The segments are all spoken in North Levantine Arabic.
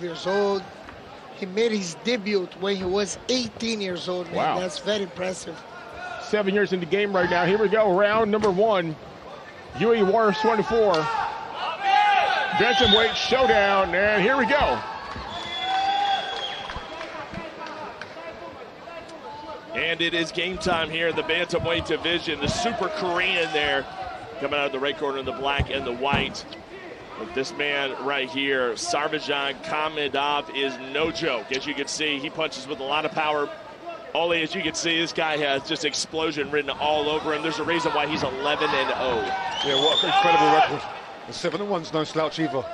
Years old. He made his debut when he was 18 years old. Man. Wow. That's very impressive. 7 years in the game right now. Here we go, round number 1. UAE Warriors 24. Bantamweight showdown, and here we go. And it is game time here in the bantamweight division. The Super Korean there coming out of the red corner in the black and the white. But this man right here, Sarvarjon Khamidov, is no joke. As you can see, he punches with a lot of power. Ollie, as you can see, this guy has just explosion written all over him. There's a reason why he's 11-0. Yeah, what an incredible record. The 7-1's no slouch either.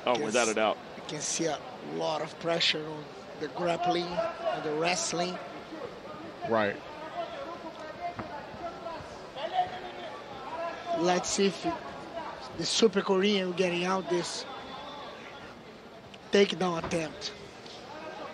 Oh, without a doubt. You can see a lot of pressure on the grappling and the wrestling. Right. Let's see if the Super Korean getting out this takedown attempt.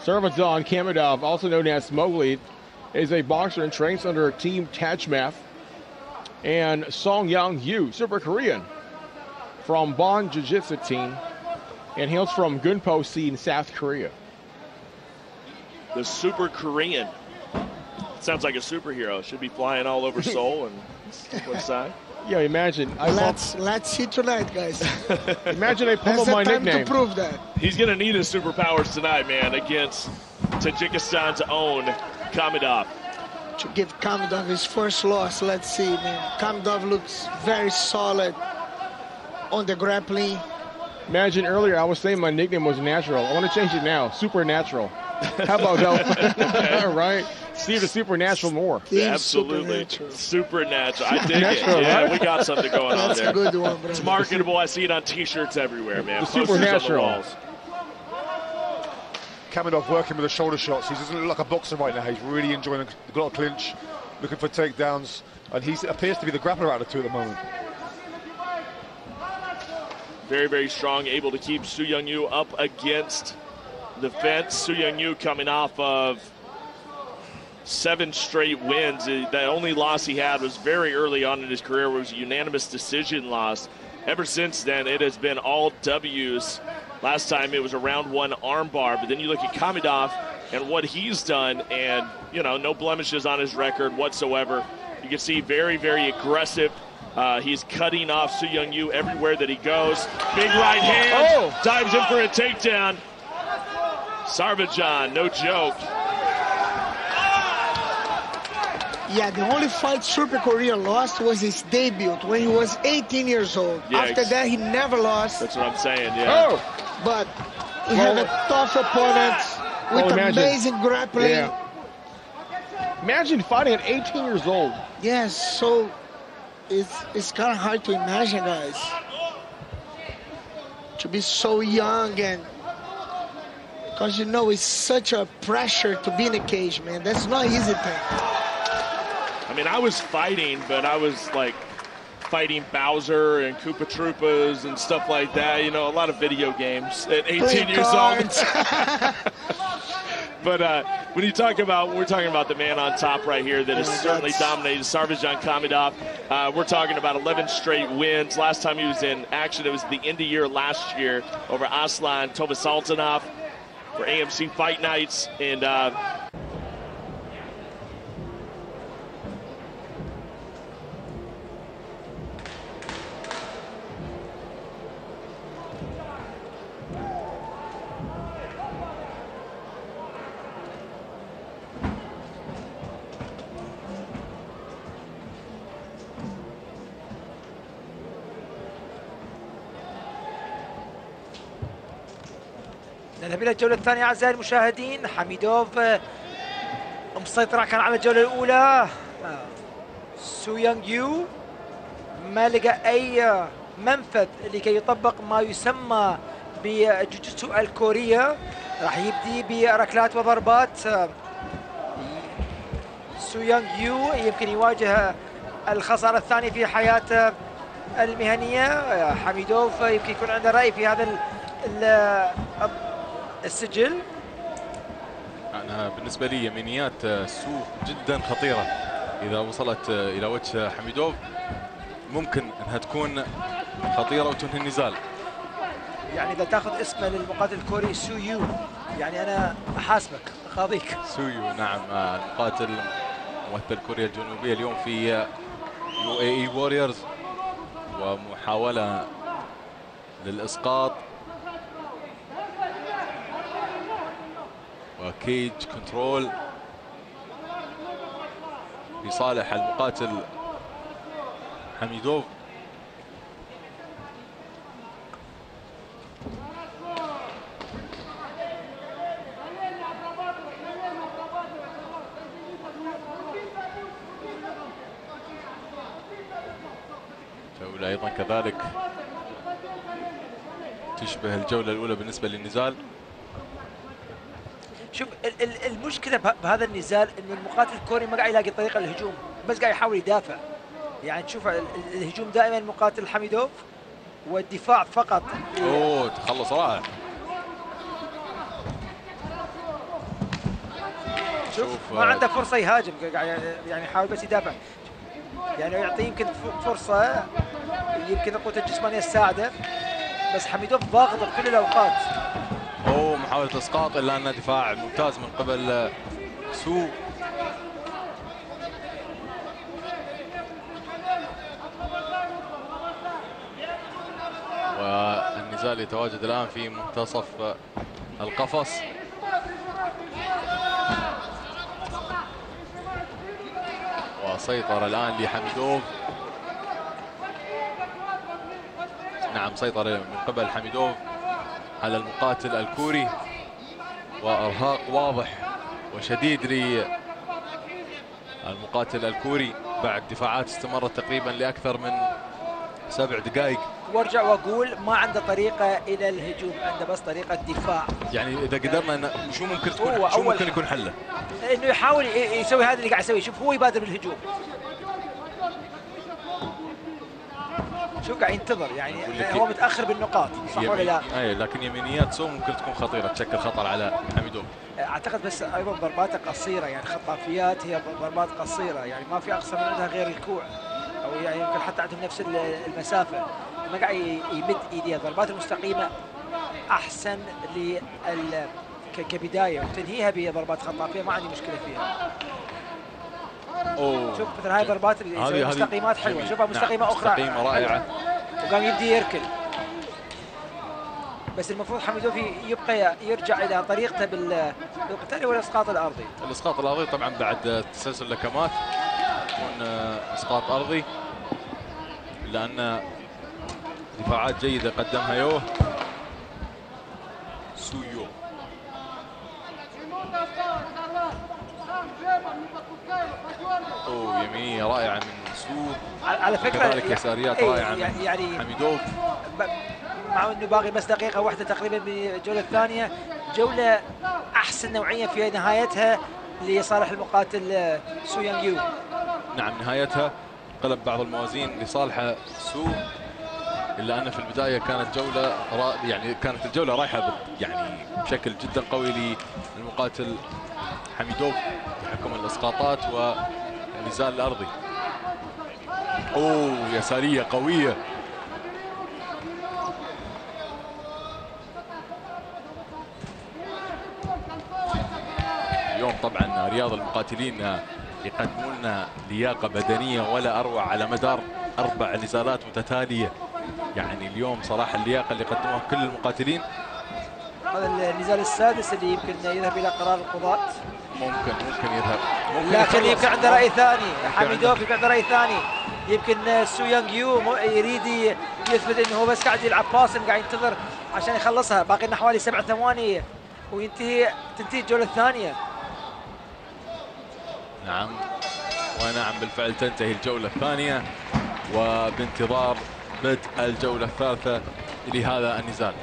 Sarvarjon Khamidov, also known as Mowgli, is a boxer and trains under Team Tajmaf. And Song Yang Yu, Super Korean, from Bon Jiu-Jitsu team, and hails from Gunpo C in South Korea. The Super Korean. Sounds like a superhero. Should be flying all over Seoul and one side. Yeah, imagine. Let's see tonight, guys. Imagine I pull my time nickname. to prove that. He's going to need his superpowers tonight, man, against Tajikistan's own Khamidov. To give Khamidov his first loss, let's see, man. Khamidov looks very solid on the grappling. Imagine earlier I was saying my nickname was Natural. I want to change it now. Supernatural. How about that? Right? Steve the Supernatural more. Yeah, absolutely. Supernatural. Supernatural. I dig Natural, it. Yeah, right? we got something going on That's there. a good one, brother. It's marketable. I see it on T-shirts everywhere, man. The Posters on the Supernatural. walls. Khamidov working with the shoulder shots. He doesn't look like a boxer right now. He's really enjoying the got a clinch, looking for takedowns, and he appears to be the grappler out of the two at the moment. Very, very strong, able to keep Su Young-yu up against the fence. Su Young-yu coming off of 7 straight wins. The only loss he had was very early on in his career, was a unanimous decision loss. Ever since then, it has been all W's. Last time it was a round 1 armbar, but then you look at Khamidov and what he's done, and no blemishes on his record whatsoever. You can see very, very aggressive. He's cutting off Su Young-yu everywhere that he goes. Big right hand, Oh. Dives in for a takedown. Sarvarjon, no joke. Yeah, the only fight Super Korea lost was his debut when he was 18 years old. Yeah, After that, he never lost. That's what I'm saying, yeah. Oh. But he had a tough opponent with imagine. amazing grappling. Yeah. Imagine fighting at 18 years old. Yes, so it's kind of hard to imagine, guys. To be so young and... Because, it's such a pressure to be in a cage, man. That's not easy thing. I was fighting, but I was fighting Bowser and Koopa Troopas and stuff like that. A lot of video games at 18 Playing years old. cards. But when you talk about, we're talking about the man on top right here that has certainly dominated, Sarvarjon Khamidov. We're talking about 11 straight wins. Last time he was in action, it was the end of year last year over Aslan Tovasultanov for AMC Fight Nights. And نذهب إلى الجولة الثانية أعزائي المشاهدين. حميدوف مسيطر كان على الجولة الأولى. سو يونغ يو ما لقى أي منفذ لكي يطبق ما يسمى بجوجيتسو الكورية. راح يبدي بركلات وضربات. سو يونغ يو يمكن يواجه الخسارة الثانية في حياته المهنية. حميدوف يمكن يكون عنده رأي في هذا السجل. أنا بالنسبة لي يمينيات سو جدا خطيرة، إذا وصلت إلى وجه حميدوف ممكن أنها تكون خطيرة وتنهي النزال. يعني اذا تاخذ اسمه للمقاتل الكوري سويو، يعني انا احاسبك اقاضيك. سويو، نعم، المقاتل ممثل كوريا الجنوبية اليوم في UAE Warriors، ومحاولة للإسقاط و cage control لصالح المقاتل حميدوف. جولة أيضا كذلك تشبه الجولة الأولى بالنسبة للنزال. شوف المشكلة بهذا النزال إنه المقاتل الكوري ما قاعد يلاقي طريقة للهجوم، بس قاعد يحاول يدافع. يعني تشوف الهجوم دائما المقاتل حميدوف والدفاع فقط. اوه تخلص رائع. شوف ما عنده فرصة يهاجم، قاعد يعني يحاول بس يدافع. يعني يعطيه يمكن فرصة، يمكن قوته الجسمانية تساعده، بس حميدوف ضاغط بكل الأوقات. اوه محاولة اسقاط، الا ان دفاع ممتاز من قبل سو. والنزال يتواجد الآن في منتصف القفص. وسيطر الآن لحميدوف. نعم، سيطر من قبل حميدوف على المقاتل الكوري، وإرهاق واضح وشديد للمقاتل الكوري بعد دفاعات استمرت تقريبا لأكثر من 7 دقائق. وارجع واقول ما عنده طريقه الى الهجوم، عنده بس طريقه دفاع. يعني اذا قدرنا شو ممكن تكون، شو ممكن يكون حله؟ انه يحاول يسوي هذا اللي قاعد يسويه. شوف هو يبادر بالهجوم، شوف قاعد ينتظر، يعني هو متاخر بالنقاط صح ولا لا؟ اي، لكن يمينيات سو ممكن تكون خطيرة، تشكل خطر على حميدوف. اعتقد بس ايضا ضرباته قصيرة، يعني خطافيات هي ضربات قصيرة، يعني ما في اقصى من عندها غير الكوع، او يعني يمكن حتى عندهم نفس المسافة. ما قاعد يمد ايديه، الضربات المستقيمة احسن كبداية، وتنهيها بضربات خطافيه ما عندي مشكلة فيها. أوه. شوف مثل هاي ضربات مستقيمات حلوة، شوفها مستقيمة. نعم، اخرى مستقيمة رائعة، وقام يبدي يركل. بس المفروض حميدوف يبقى يرجع الى طريقته بالقتال والاسقاط الارضي. الاسقاط الارضي طبعا بعد تسلسل لكمات يكون اسقاط ارضي، لان دفاعات جيدة قدمها يوه سويو. اوه يمينية رائعة من سو على فكرة، كذلك يساريات رائعة من يعني حميدوف. مع انه باقي بس دقيقة واحدة تقريبا بالجولة الثانية، جولة احسن نوعية في نهايتها لصالح المقاتل سو يانغ يو. نعم، نهايتها قلب بعض الموازين لصالح سو، الا ان في البداية كانت جولة يعني كانت الجولة رايحة يعني بشكل جدا قوي للمقاتل حميدوف بحكم الاسقاطات والنزال الارضي. اوه يسارية قوية. اليوم طبعا رياض المقاتلين يقدمون لنا لياقه بدنية ولا اروع على مدار 4 نزالات متتالية. يعني اليوم صراحة اللياقة اللي قدموها كل المقاتلين. هذا النزال السادس اللي يمكن يذهب الى قرار القضاة. ممكن يذهب، ممكن، لكن يمكن عنده راي ثاني حميدوف، يمكن عنده راي ثاني. يمكن سو يانغ يو يريد يثبت انه هو بس قاعد يلعب passing، قاعد ينتظر عشان يخلصها. باقي لنا حوالي 7 ثواني وينتهي تنتهي الجولة الثانية. نعم، ونعم بالفعل تنتهي الجولة الثانية، وبانتظار بدء الجولة الثالثة لهذا النزال.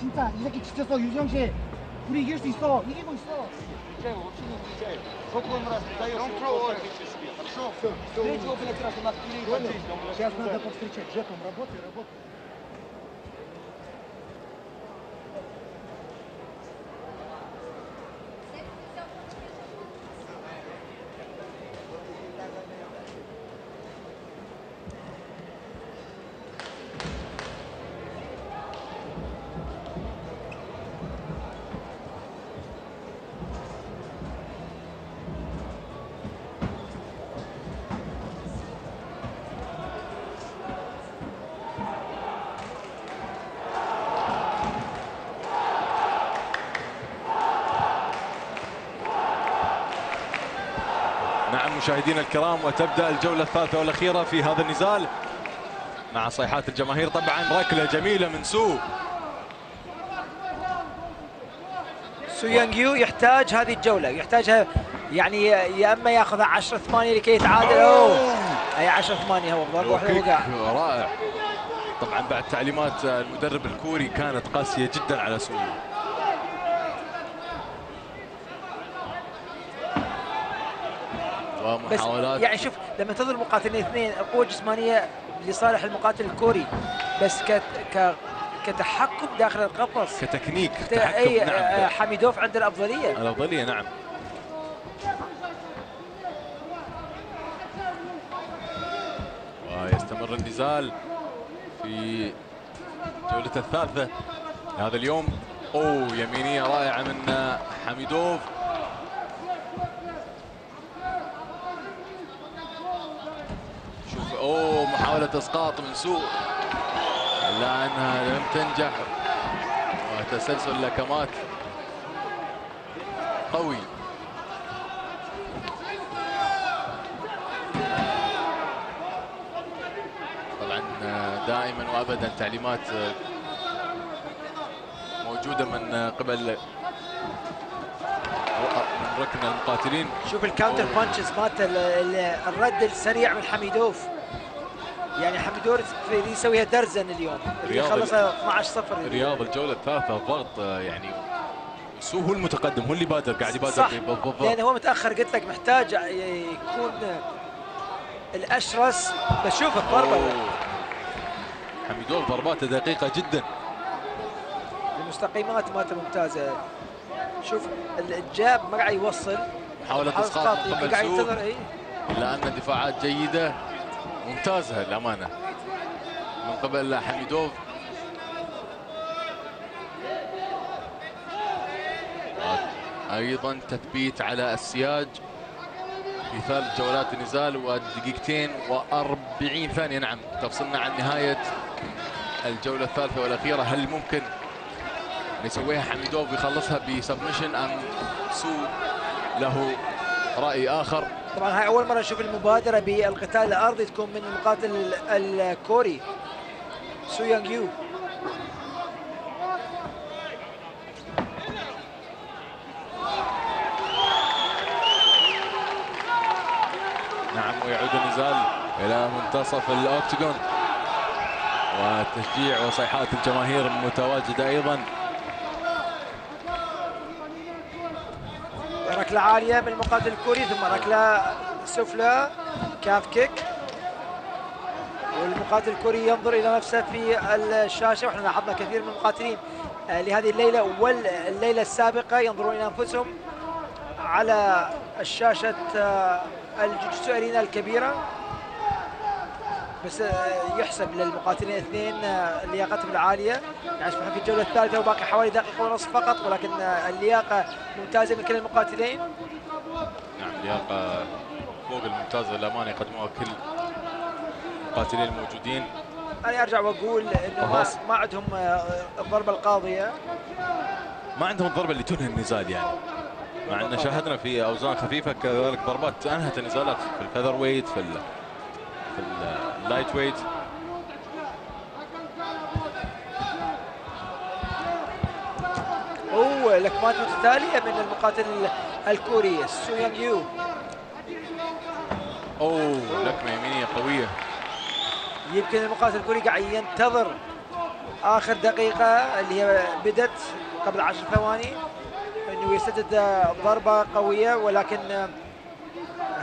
진짜 이 새끼 지쳤어 유정 씨. 우리 이길 수 있어. 이기고 있어. Сейчас надо повстречать. Джеком работай, работай. نعم مشاهدينا الكرام، وتبدأ الجولة الثالثة والأخيرة في هذا النزال مع صيحات الجماهير. طبعا ركلة جميلة من سو. سو يانغ يو يحتاج هذه الجولة، يحتاجها يعني يا اما ياخذها 10-8 لكي يتعادل. اوه اي 10-8 هو ضربة واحدة وقع. رائع. طبعا بعد تعليمات المدرب الكوري كانت قاسية جدا على سو. ومحاولات بس يعني شوف لما تظل مقاتلين اثنين القوة الجسمانية لصالح المقاتل الكوري، بس كتحكم داخل القفص، كتكنيك تحكم. نعم حميدوف عنده الأفضلية. الأفضلية نعم. ويستمر النزال في جولته الثالثة هذا اليوم. أوه يمينية رائعة من حميدوف. شوف أوه محاولة إسقاط من سو، إلا أنها لم تنجح، وتسلسل لكمات قوي. طبعا دائما وأبدا تعليمات موجودة من قبل من ركن المقاتلين. شوف ال counter punches مالته، الرد السريع من حميدوف. يعني حميدوف يسويها درزن اليوم، يخلصها 12-0. رياض الجولة الثالثة ضغط يعني سو هو المتقدم، هو اللي بادر، قاعد يبادر صح، لأنه هو متأخر. قلت لك محتاج يكون الأشرس. بس شوف الضربة، حميدوف ضرباته دقيقة جدا، المستقيمات مالته ممتازة. شوف ال jab ما قاعد يوصل، محاولة اسقاط من قبل سو، الا ان دفاعات جيدة ممتازة للأمانة من قبل حميدوف. أيضا تثبيت على السياج في ثالث جولات النزال، ودقيقتين و40 ثانية نعم تفصلنا عن نهاية الجولة الثالثة والأخيرة. هل ممكن يسويها حميدوف ويخلصها ب submission أم سو له رأي آخر؟ طبعا هاي أول مرة نشوف المبادرة بالقتال الأرضي تكون من المقاتل الكوري سو يانغ يو. نعم ويعود النزال إلى منتصف ال octagon، وتشجيع وصيحات الجماهير متواجدة أيضا. ركلة عالية من المقاتل الكوري، ثم ركلة سفلى calf kick، والمقاتل الكوري ينظر إلى نفسه في الشاشة. واحنا لاحظنا كثير من المقاتلين لهذه الليلة والليلة السابقة ينظرون إلى أنفسهم على الشاشة الجوجيتسو أرينا الكبيرة. بس يحسب للمقاتلين الاثنين لياقتهم العالية. يعني احنا في الجولة الثالثة وباقي حوالي دقيقة ونصف فقط، ولكن اللياقة ممتازة من كل المقاتلين. نعم لياقة فوق الممتازة للأمانة يقدموها كل المقاتلين الموجودين. أنا أرجع وأقول إنه ما عندهم الضربة القاضية، ما عندهم الضربة اللي تنهي النزال يعني، مع أن شاهدنا في أوزان خفيفة كذلك ضربات أنهت النزالات في ال featherweight، في ال lightweight. اوه لكمات متتالية من المقاتل الكوري سو يانغ يو. اوه لكمه يمينية قوية. يمكن المقاتل الكوري قاعد ينتظر اخر دقيقة اللي هي بدت قبل 10 ثواني انه يسدد ضربه قوية، ولكن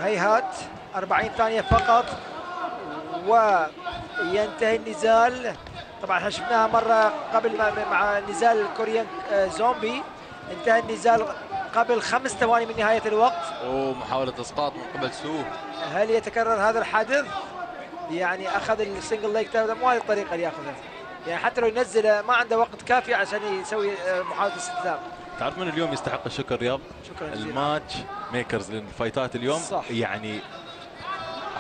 هيهات. 40 ثانية فقط وينتهي النزال. طبعا احنا شفناها مرة قبل مع نزال كوريان زومبي، انتهى النزال قبل 5 ثواني من نهاية الوقت. اوه محاولة اسقاط من قبل سو. هل يتكرر هذا الحادث؟ يعني اخذ ال single leg، مو هذه الطريقة اللي ياخذها، يعني حتى لو ينزله ما عنده وقت كافي عشان يسوي محاولة استسلام. تعرف من اليوم يستحق الشكر رياض؟ شكرا جزيلا. ال match makers للفايتات اليوم صح. يعني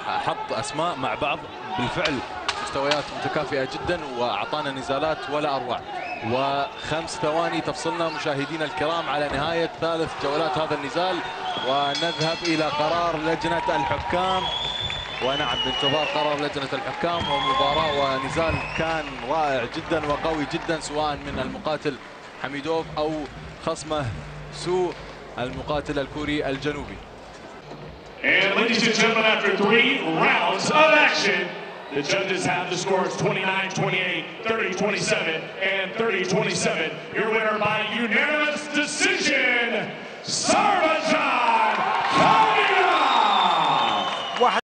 حط اسماء مع بعض بالفعل، مستويات متكافئة جدا، واعطانا نزالات ولا اروع. و5 ثواني تفصلنا مشاهدينا الكرام على نهاية ثالث جولات هذا النزال، ونذهب إلى قرار لجنة الحكام. ونعم، بانتظار قرار لجنة الحكام، ومباراة ونزال كان رائع جدا وقوي جدا، سواء من المقاتل حميدوف أو خصمه سو المقاتل الكوري الجنوبي. And ladies and gentlemen, after three rounds of action, the judges have the scores 29-28, 30-27, and 30-27. Your winner by unanimous decision, Sarvarjon Khamidov! واحد.